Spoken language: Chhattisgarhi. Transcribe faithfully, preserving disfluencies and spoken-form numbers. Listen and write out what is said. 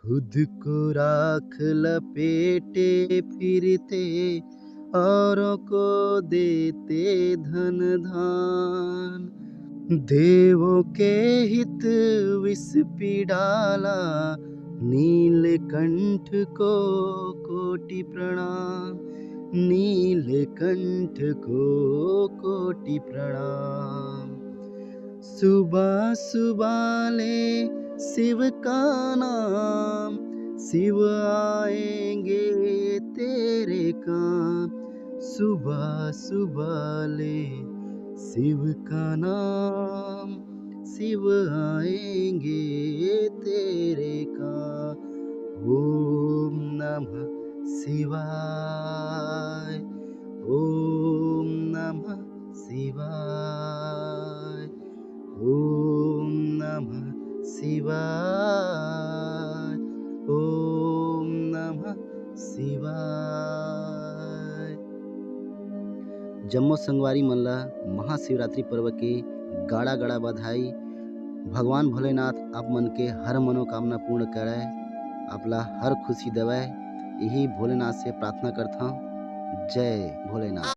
खुद को राख लपेटे फिरते, औरों को देते धन धान। देवों के हित विष पी डाला, नीलकंठ को कोटि प्रणाम, नीलकंठ को कोटि प्रणाम। सुबह सुबह ले शिव का नाम, शिव आएंगे तेरे काम। सुबह सुबह ले शिव का नाम, शिव आएंगे तेरे काम। ओम नमः शिवाय, ओम नमः शिवाय, ओम नमः शिवाय, ओम नमः शिवाय। जम्मो संगवारी मन ला महाशिवरात्रि पर्व के गाड़ा गाड़ा बधाई। भगवान भोलेनाथ आप मन के हर मनोकामना पूर्ण करय, आप ला हर खुशी देवय, यही भोलेनाथ से प्रार्थना करथंव। जय भोलेनाथ।